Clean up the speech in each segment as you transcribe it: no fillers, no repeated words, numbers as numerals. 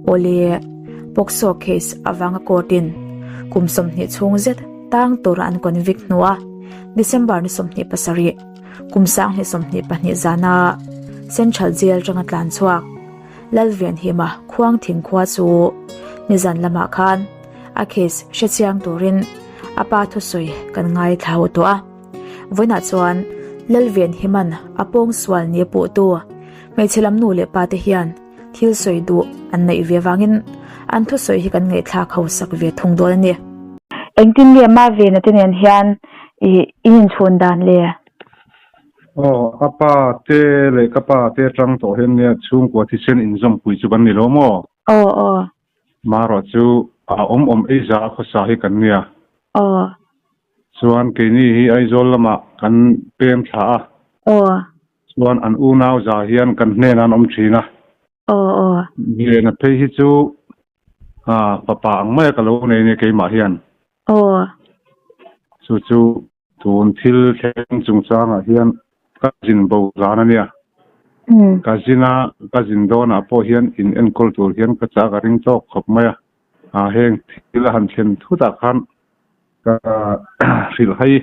Awle, POCSO case avanga court in kum 20 chhung zet tang tura an convict hnua December ni 27 kum 2022 zana Central Jail tanga tlan chhuak Lalvenhima Khuangthing khua chu nizan lamah khan a case hrechiang turin a pa thusawi kan ngaithla ho tawh a. Vawiinah chuan Lalvenhiman a pawngsual ni a puhtu hmeichhe lam nu leh pa te hian thil sawi duh an neih ve avangin an thusawi hi kan ngaihthlak ho sak ve thung dawn a ni. Engtin nge Mavena te nen hian i inchhun dan le? Aw, a pa te leh ka pa te atang tawh hian nia chhungkua thisen inzawmpui chu kan ni lo maw? Aw, aw. Marawh chu a awm awm ei za a khawsa hi kan nia. Aw. Chuan keini hi Aizawl lamah kan pem thla a. Aw. Chuan an unau za hian kan hnenah an awm thin a. Aw aw. Liana phei hi chu fapa ang maia ka lo nei nia keimah hian. Aw. Chu chu tun thil thleng chungchangah hian ka zin bo zan a nia. Ka zin a, ka zin dawnah pawh hian in enkawl tur hian ka chah ka ring tawk khawp mai a. Heng thil a han thlen thutah khan ka hrilh hai.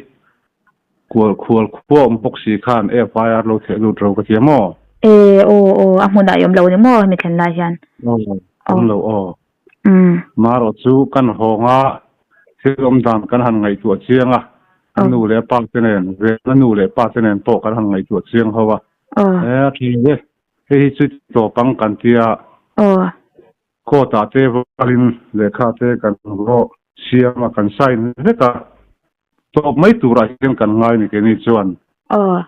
Kual khual khua awm bawk si khan FIR lo theh lut ro ka tia maw? E aw aw a hmunah i awm lo ni maw hemi thlen lai hian? Aw awm lo aw. Marawh chu kan hawng a, thil awm dan kan han ngaihtuah chiang a, a nu leh a pa te nen, Vena nu leh pa te nen pawh kan han ngaihtuah chiang ho a. E a thin e, hei hi chu tawp ang kan tia. Aw. Court ah te valin lehkha te kan rawh siam a, kan sign vek a, tawp mai turah hian kan ngai ni keini chuan. Aw.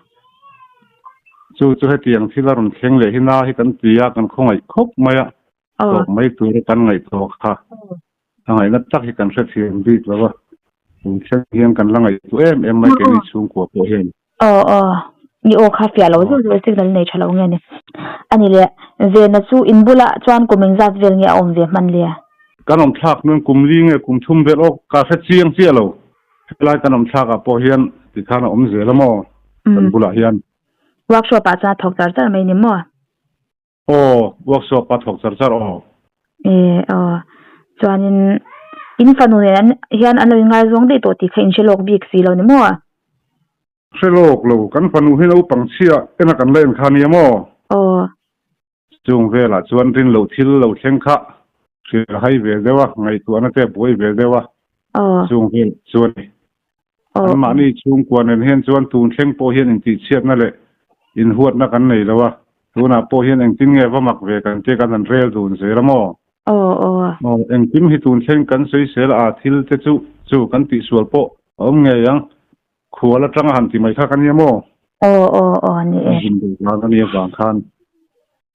Chu chu hetiang thil a rawn thleng leh hi na hi kan ti a, kan khawngaih khawp mai a, tawp mai tura kan ngaihtuah kha a ngaihna tak hi kan hrethiam bik lo va, tun thleng hian kan la ngaihtuah em em mai keini chhungkua pawh hian. Aw aw, i aw kha fiah lo zeuh zeuh signal nei tha lo nge ni. Ani le, Vena chu in bulah chuan kum engzat vel nge a awm ve hman le? Kan awm thlak nuan kum li nge kum thum vel aw ka hre chiang chiah lo. Helai kan awm thlak ah pawh hian tikhan a awm zel a maw kan bulah hian. Workshop ah chuan a thawk char char mai ni maw? Aw, workshop a thawk char char aw. E aw, chuanin in fanu nen an hian an lo inngaizawng daih tawh tih kha in hre lawk bik si lo ni maw? Hre lawk lo, kan fanu hi naupang chhia ena kan la en kha nia maw? Aw. Chung velah chuan rin loh thil lo thleng kha hrilh hai ve deuh a, ngaihtuahna te a buai ve deuh a, chung vel chu a ni. Anmahni chhungkua nen hian chuan tun thleng pawh hian intihchhiatna leh inhuatna kan nei lo a, tunah pawh hian engtin nge va mak ve kan tia kan han rel dun zel a maw? Aw, engkim hi tun thleng kan sawisel a thil te chu chu kan tihsual pawh a awm ngei ang, khual atanga han ti mai kha ka nia maw? Aw, aw, aw, ni e. Zin a nia vang khan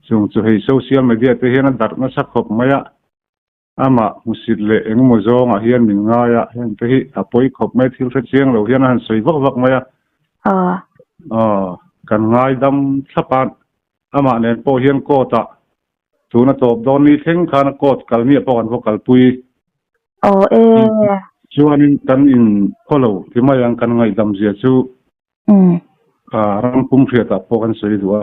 chung chu hei social media te hian a darh nasa khawp mai a. Amah hmusit leh engemaw zawngah hian min ngai a, heng te hi a pawi khawp mai, thil hre chiang lo hian a han sawi vak vak mai a. Aw, kan ngai dam thlap a, amah nen pawh hian court ah tuna tawp dawn ni thleng khan a court kal miah pawh kan va kalpui. Aw e. Chuanin kan in khaw lo ti mai ang kan ngaihdam zia chu ram pum hriatah pawh kan sawi duh a.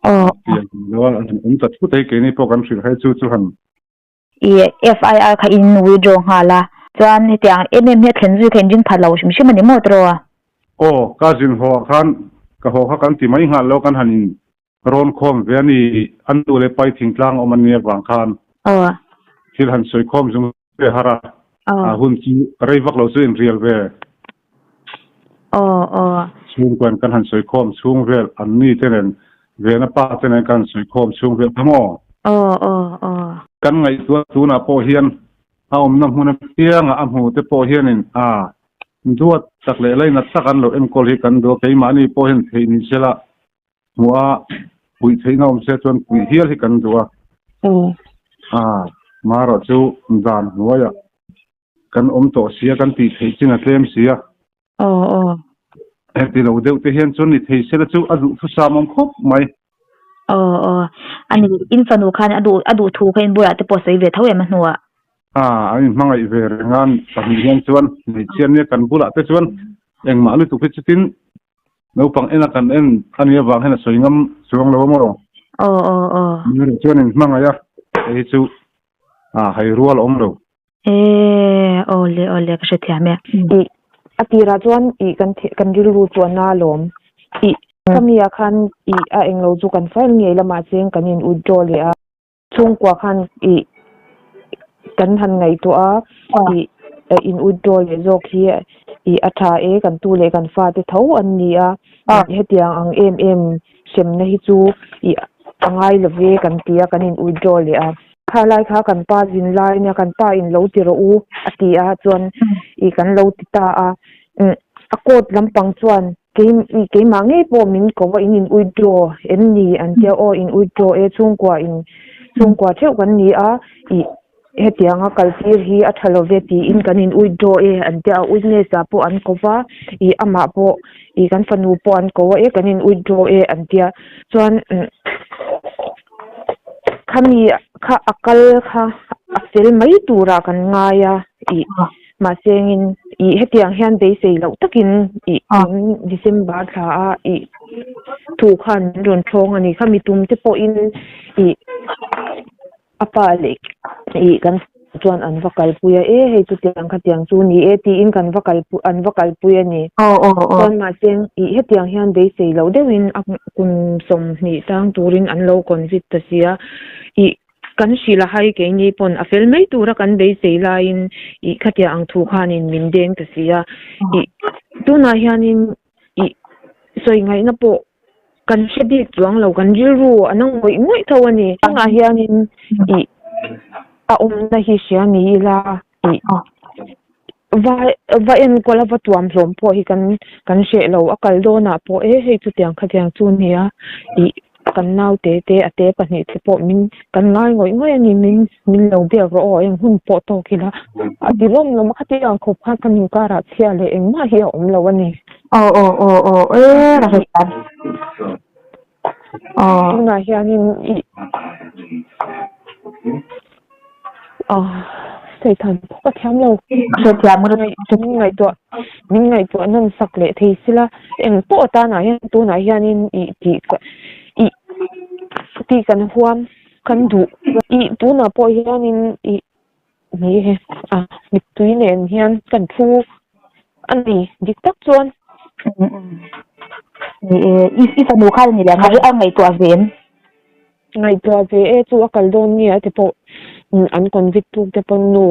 Aw. Tiang lo a an awm ta thut hei keini pawh kan hrilh hai chu chu han. I FIR kha in withdraw nghal a, chuan hetiang em em hi a thlen zui kha in ring pha lo hrim hrim a ni maw tiraw? Aw, ka zin haw ah khan ka haw kha kan ti mai nghal lo kan han in rawn khawm ve a ni, an nu leh pai thingtlang awm an nia vang khan. Aw. Thil han sawi khawm zung ve har a, a hun chu rei vak lo chu in rial ve. Aw aw. Chhungkuan kan han sawi khawm chhung vel an ni te nen Vena pa te nen kan han sawi khawm chhung vel kha maw? Aw aw aw. Kan ngaihtuah tunah pawh hian a awmna hmun apianga a hmu te pawh hianin a duat tak leh lainat tak an lo enkawl hi kan duh a, keimahni pawh hian theih ni sela hmuh a puih theihna awm se chuan puih hial hi kan duh a. A marawh chu dan hnuaiah Kan awm tawh sia, kan tih theih chin a tlem sia. Aw aw. Heti lo deuh te hian chuan ni thei sela chu a duh thusam awm khawp mai. Aw aw. Ani in fanu khan a duh a duh thu kha in bulah te pawh sawi ve tho em a hnuah? A, an inhmangaih ve reng a, pahnih hian chuan hmeichhia nia kan bulah te chuan engmah lutuk hi chutin naupang ena kan en a nih avang hian a sawi ngam chuang lo a maw? Aw aw aw. Chuan inhmangaih a, hei hi chu. A hai rual awm lo. E awle awle ka hrethiam e. I a tirah chuan i kan kan rilru chu a na alawm. I khami ah khan i a englo chu kan file ngei lamah cheng kan in withdraw leh a. Chhungkua khan i kan han ngaihtuah a, i in withdraw leh zawk hi i a tha e, kan tu leh kan fate tho an ni a, hetiang ang em em hremna hi chu i a ngai lo ve kan ti a, kan in withdraw leh a. Kha lai kha kan pa zin lai ania, kan pa in lo ti rawh u a ti a, chuan i kan lo ti ta a, a court lampang chuan Kei i keimah ngei pawh min ko a, in in withdraw em ni an tia aw in withdraw e chhungkua in chhungkua theuh kan ni a i hetianga kaltir hi a tha love tiin kan in withdraw e an tia a witness ah pawh an ko va i amah pawh i kan fanu pawh an ko a e kan in withdraw e an tia chuan khami kha a kal kha a fel mai turah kan ngai a i. Mahse engin ih hetiang hian beisei loh takin ih tun December thla a ih thu khan min rawn thawng a ni. Khami tum te pawhin ih a pa leh ih kan chuan an va kalpui a, e hei chutiang khatiang chu ni e tiin kan va kalpui an va kalpui a ni. Chuan mahse ih hetiang hian beisei loh deuhin a kum 20 tang turin an lo convict ta si a ih Kan hrilh a hai keini pawn a fel mai tura kan beisei laiin ih khatia ang thu khanin min deng ta si a. Ih tunah hianin ih sawi ngaihna pawh kan hre bik chuang lo, kan rilru a na ngawih ngawih tho a ni. Tunah hianin ih a awmna hi hria ni ila ih va va enkawl a va tuam hlawm pawh hi kan kan hreh lo a kal dawnah pawh e hei chutiang khatiang chu nia ih kan naute te a te pahnih te pawh min kan ngai ngawih ngawih a ni min min lo biak rawh aw eng hun pawh tawk ila a ti lawm lawm a khatiang khawp khan kan inkarah chhia leh engmah hi a awm lo a ni. Aw aw aw aw e ka hrethiam aw. Tunah hianin ih ah Satan pawh ka thiam lo. Hrethiam ka Min ngaihtuah min ngaihtuah nawn sak leh thei sila eng pawh atanah hian tunah hianin ih tih ih tih kan huam kan duh ih tunah pawh hianin ih ni e a mittui nen hian kan thu a ni dik tak chuan. Ni e i fanu khan a ni leh ang a ngaihtuah ve em? Ngaihtuah ve e chu a kal dawn nia te pawh an convict tuk te pawn nu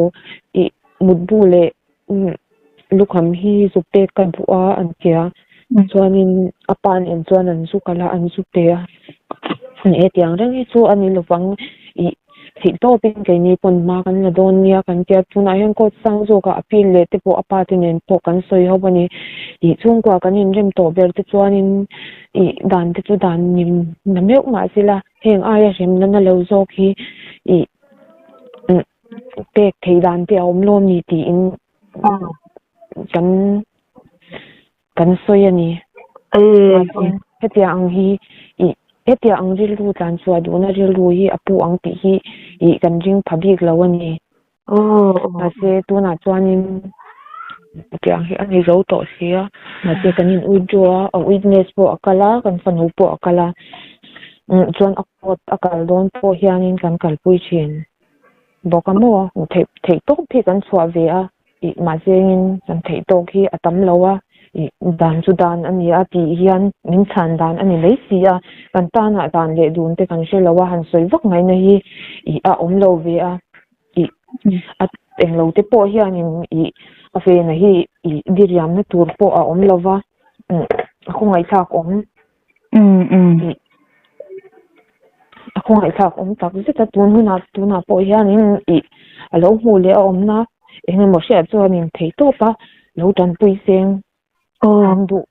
ih mutbu leh lukham hi zu pek ka duh a an tia chuanin a pa nen chuan an zu kal a an zu pe a hetiang reng hi chu a ni lovang ih theih tawpin keini pawn hma kan la dawn nia kan tia tunah hian court sang zawkah appeal leh te pawh a pa te nen pawh kan sawi ho a ni ih chhungkua kan inrem tawh ber te chuanin ih dan te chu dan ni na meuh mah sela heng aia hremna na lo zawk hi ih pek theih dan te a awm lawm ni tiin kan kan sawi a ni. Mahse hetiang ang hi ih hetiang ang rilru tlan chhuah duhna rilru hi a pu ang tih hi ih kan ring pha bik lo a ni. Mahse tunah chuanin tiang hi a ni zo tawh si a, mahse kan in withdraw a, a witness pawh a kal a, kan fanu pawh a kal a, chuan a court a kal dawn pawh hianin kan kalpui thin bawk a maw, theih theih tawp hi kan chhuah ve a, ih mahse engin kan theih tawk hi a tam lo a, ih dan chu dan a ni a tih hian min chhan dan a ni mai si a, kan tanah dan leh dun te kan hre lo a, han sawi vak ngaihna hi ih a awm lo ve a. Ih a englo te pawh hianin ih a vena hi ih diriamna tur pawh a awm lo va a khawngaihthlak awm ih a khawngaihthlak awm tak zet a tun hunah tunah pawh hianin ih a lo hmuh leh a awmna eng emaw hriat chuanin theihtawp a lo tanpui seng Kan duh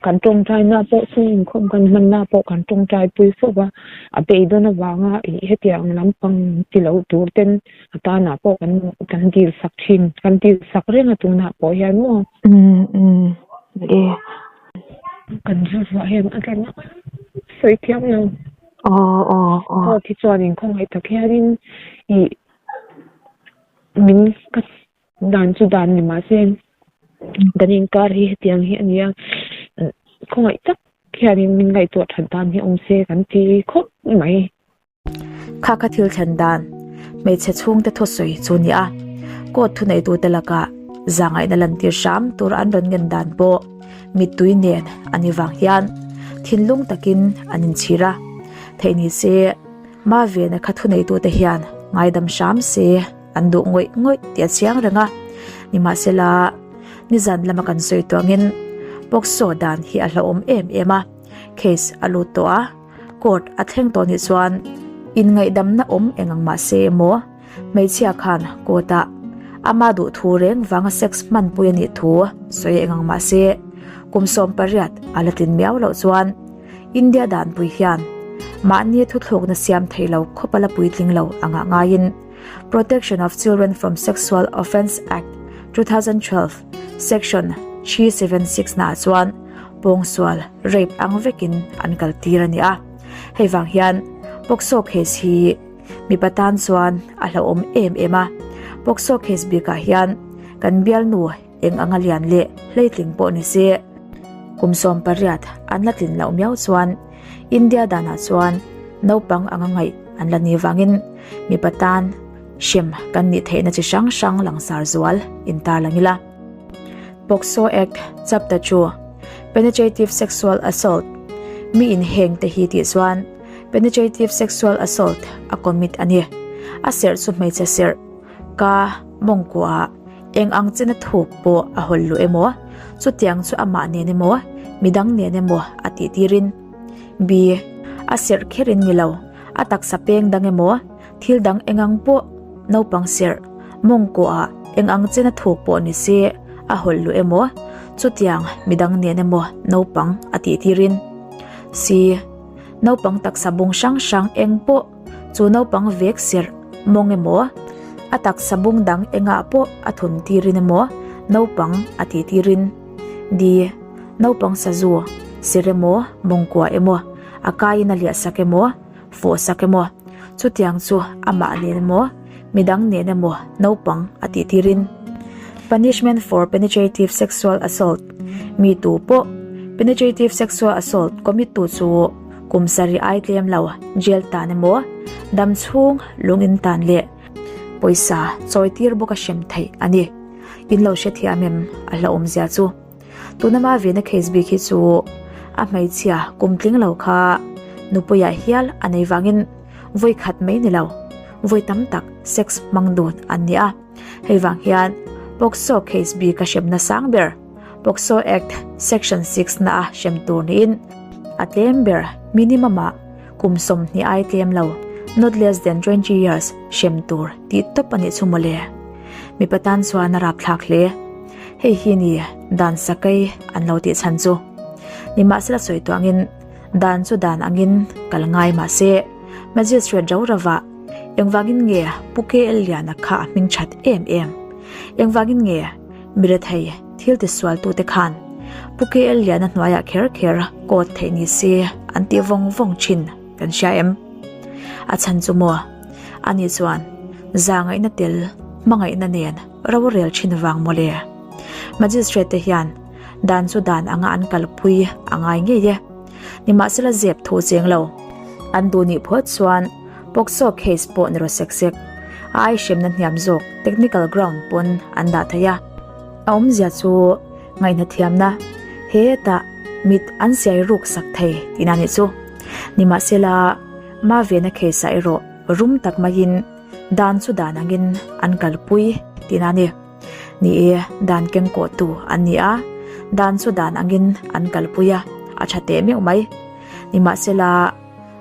kan tawngtaina pawh chhung inkhawm kan hmanna pawh kan tawngtai pui fo va, a beidawn avanga ih hetiang lampang ti lo tur ten a tanah pawh kan kan dil sak thin, kan dil sak reng a tunah pawh hian maw. Kan rilruah hian a tla nasa sawi thiam lo. Pawh hi chuanin khawngaih tak hianin ih min ka Dan chu dan ni mahse kan inkar hi hetiang hi a ni a, khawngaih tak hianin min ngaihtuah that dan hi awm se kan ti khawp mai. Kha kha thil thlen dan. Hmeichhe chhungte thusawi chu ni a, court thuneitute lakah zangaihna lantir hram tur an rawn ngen dan pawh mittui nen a ni vang hian thinlung takin an inchhir a, theih ni se Mavena kha thuneitute hian ngaidam hram se an duh ngawih ngawih tih a chiang reng a, nimahsela nizan lama kan sawi tuangin POCSO dan hi a hlauhawm em em a, case a lut tawh a. Court a thleng tawh nih chuan inngaihdamna awm eng ang mah se emaw hmeichhia khan court ah ama duh thu reng vanga sex hmanpui a nih thu sawi eng ang mah se kum 18 a la tlin miau loh chuan India danpui hian mahni thuthlukna siam thei lo khawp a la puitling lo anga ngaiin Protection of Children from Sexual Offence Act 2012 Section 376 naah chuan pawngsual, rape, ang vekin an kal tir a ni a. Hei vang hian POCSO case hi mipa tan chuan a hlauhawm em em a. POCSO case bikah hian kan bialnu eng anga lian leh hleitling pawh ni se, kum 18 an la tlin loh miau chuan India danah chuan naupang anga ngaih an la ni vangin mipa tan hrem kan nih theihna chi hrang hrang langsar zual intarlang ila. POCSO Act Chapter 2 Penetrative Sexual Assault Mi in heng te hi tih chuan Penetrative Sexual Assault a commit a ni. A serh chu hmeichhe serh, ka, mawngkuah eng ang chena thuk pawh a hawl luh emaw, chutiang chu amah nen emaw, midang nen emaw a tih tirin. B. A serh kherin ni lo, a taksa peng dang emaw, Thil dang eng ang pawh naupang serh, mawngkuah eng ang chena thuk pawh ni se a hawlh luh emaw, chutiang midang nen emaw naupang a tih tirin. Si, naupang taksa bung hrang hrang eng pawh chu naupang vek serh, mawng emaw, a taksa bung dang engah pawh a thun tirin emaw naupang a tih tirin. Di, naupang sazu, serh emaw, mawngkuah emaw, a kaiin a liah sak emaw, fawh sak emaw, chutiang chu amah nen emaw, midang nen emaw naupang a tih tirin. Punishment for penetrative sexual assault Mi tu pawh penetrative sexual assault commit tu chu kum sarih ai tlem lo jail tan emaw, dam chhung lung in tan leh pawisa chawi tir bawk a hrem theih a ni. In lo hrethiam em a hlauhawm zia chu. Tuna ma vena case bik hi chu a hmeichhia kum tling lo kha nupuiah hial a nei vangin vawi khat mai ni lo, vawi tam tak sex hmang dun an ni a. Hei vang hian POCSO case bik a hremna sang ber POCSO Act Section 6 na a hrem tur niin a tlem ber minimum ah kum 20 ai tlem lo, not less than 20 years, hrem tur tih tawp a nih chu mawle. Mipa tan chuan a rapthlak hle. Hei hi ni dan sakei an lo tih chhan chu. Nimahsela sawi tawh angin dan chu dan angin kal ngai mahse Magistrate ro rova engvangin nge Pu KL Liana kha a hming that em em? Engvangin nge Mirethei thil tisual tute khan Pu KL Liana hnuaiah kher kher court theih ni se an tih vawng vawng thin kan hria em? A chhan chu maw? Ani chuan zangaihna tel hmangaihna nen rorel thin vang mawle. Magistrate te hian dan chu dan anga an kalpui a ngai ngei e. Nimahsela zep thu cheng lo. An duh nih phawt chuan POCSO case pawh ni rawh sek sek. A ai hremna hniam zawk technical ground pawn an dah thei a. A awmzia chu ngaihna thiamna hetah mit an siai ruk sak thei tihna nih chu. Nimahsela Mavena case ah erawh rum tak maiin Dan chu dan angin an kalpui tihna a ni. Ni e, dan keng kawhtu an ni a, dan chu dan angin an kalpui a, a tha teh meuh mai. Nimahsela,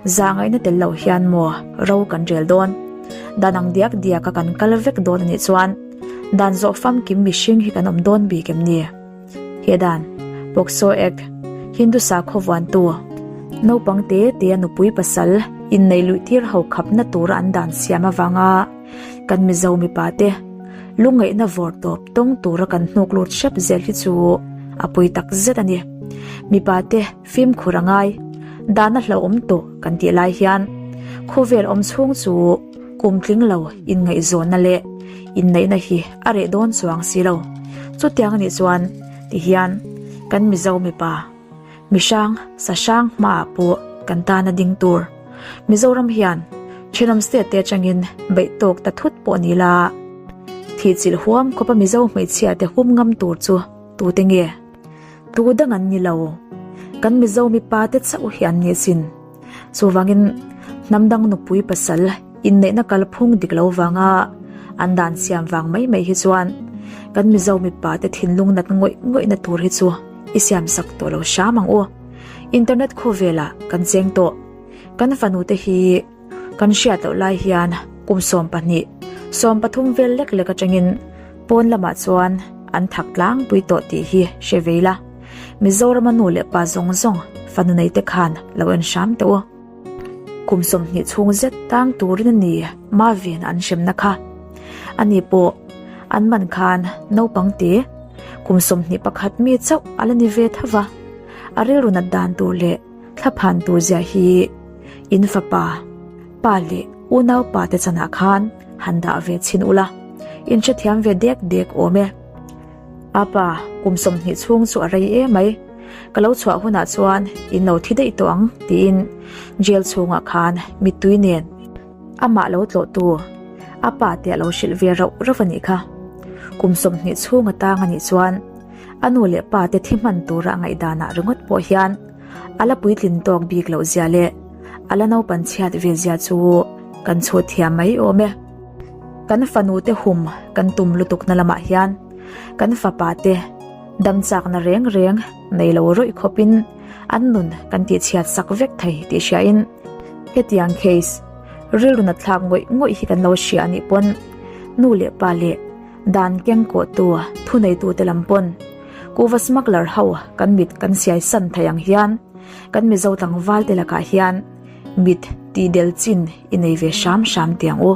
zahngaihna tel lo hian maw ro kan rel dawn? Dan ang diak diaka kan kal vek dawn a nih chuan dan zawh famkim mihring hi kan awm dawn bik em ni? He dan, POCSO Act, Hindu sakhaw vuantu, naupang te te a nupui pasal inneih luih tir ho khapna tura an dan siam avanga kan Mizo mipa te lungngaihna vawr tawp tawng tura kan hnuk lut hrep zel hi chu a pui tak zet a ni. Mipa te fimkhur a ngai, dana hlauhawm tawh kan tih lai hian khawvel awm chhung chu kum tling lo inngaihzawnna leh inneihna hi a reh dawn chuang si lo. Chutiang anih chuan tihian kan Mizo mipa mihrang sa hrang hmaah pawh kan tan a ding tur. Mizoram hian. Thenawm state te atangin beih tawk ta thut pawh ni la. Thihchilh huam khawpa Mizo hmeichhia te hum ngam tur chu tute nge? Tu dang an ni lo. Kan Mizo mipa te chauh hi an ni asin. Chuvangin hnam dang nupui pasal inneihna kalphung dik lo vanga an dan siam vang mai mai hi chuan kan Mizo mipa te thinlung nat ngawih ngawihna tur hi chu i siam sak tawh lo hram ang u. Internet khawvelah kan cheng tawh. Kan fanu te hi kan hriat loh lai hian kum 12, 13 vel lek lek atangin pawn lamah chuan an thak tlangpui tawh tih hi hre vei la. Mizorama nu leh pa zawng zawng fanu nei te khan lo en hram teh u. Kum 20 chhung zet tang turin a ni Marvin an hremna kha. Ani pawh an man khan naupang te kum 21 mi chauh a la ni ve tho va. A rilru nat dan tur leh Thlaphan tur zia hi in fapa, pa leh unau pa te chanah khan han dah ve chhin ula, in hrethiam ve dek dek awm e. Apa, kum 20 chhung chu a rei em mai, ka lo chhuah hunah chuan in lo thi daih tawh ang tiin jail chhungah khan mittui nen amah lo tlawh tu a pa te a lo hrilh ve rauh rauh a nih kha. Kum 20 chhung atang a nih chuan a nu leh pa te thi hman tura a ngaihdanah ringawt pawh hian a la puitlin tawk bik loh zia leh a la naupan chhiat ve zia chu kan chhut thiam mai awm e. Kan fanu te hum kan tum lutuk na lamah hian kan fapa te dam chakna reng reng nei lo rawih khawpin an nun kan tih chhiat sak vek thei tih hriain hetiang case rilru nat thlak ngawih ngawih hi kan lo hria anih pawn nu leh pa leh Dan keng kawhtu thuneitute lam pawn kuhva smuggler ho kan mit kan siai san thei ang hian kan Mizo tlangval te lakah hian mit tih del chin i nei ve hram hram tiang u.